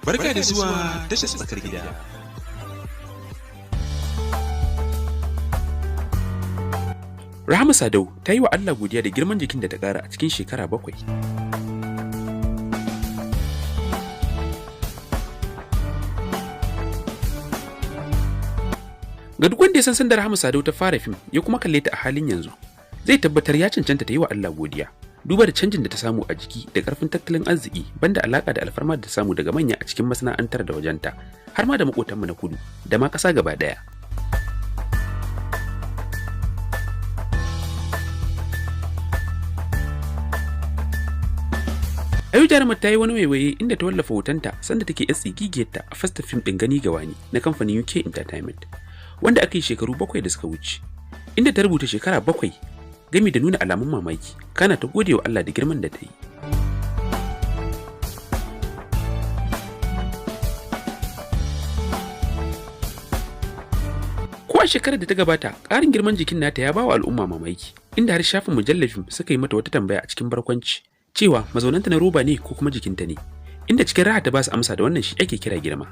Barka da zuwa tashar tsakar gida. Rahama Sadau ta yi wa Allah godiya da girman jikin da ta ƙara a cikin shekara 7. Ga duk wanda ya san sanda Rahama Sadau ta fara fim ya kuma kalle ta a halin yanzu, zai tabbatar ya cancanta ta yi wa Allah godiya. Duba da canjin da ta samu a jiki da ƙarfin tattalin arziki banda alaka da alfarma da ta samu daga manya a cikin masana'antar da wajenta, har ma da maƙotanmu na kudu da ma ƙasa gaba ɗaya. A yau jarumar ta yi wani waiwaye inda ta wallafa hotonta sanda take yar tsigigiyarta a fasta fim ɗin Gani ga Wani na kamfanin UK Entertainment, wanda aka yi shekaru 7 da suka wuce, inda ta rubuta shekara 7 gami da nuna alamun mamaki, kana ta gode wa Allah da girman da ta yi. Ko a shekarar da ta gabata, ƙarin girman jikin nata ya bawa al'umma mamaki, inda har shafin mujallar fim suka yi mata wata tambaya a cikin barkwanci, cewa mazaunanta na roba ne ko kuma jikinta ne, inda cikin raha ta ba su amsa da wannan shi ake kira girma.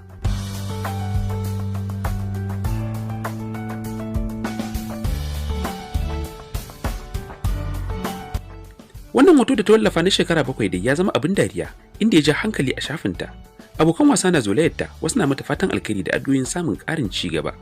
Wannan hoto da ta wallafa na shekara 7 dai ya zama abin dariya, inda ya ja hankali a shafinta. Abokan wasa na zolayarta, wasu na mata fatan alkhairi da addu'o'in samun ƙarin ci gaba.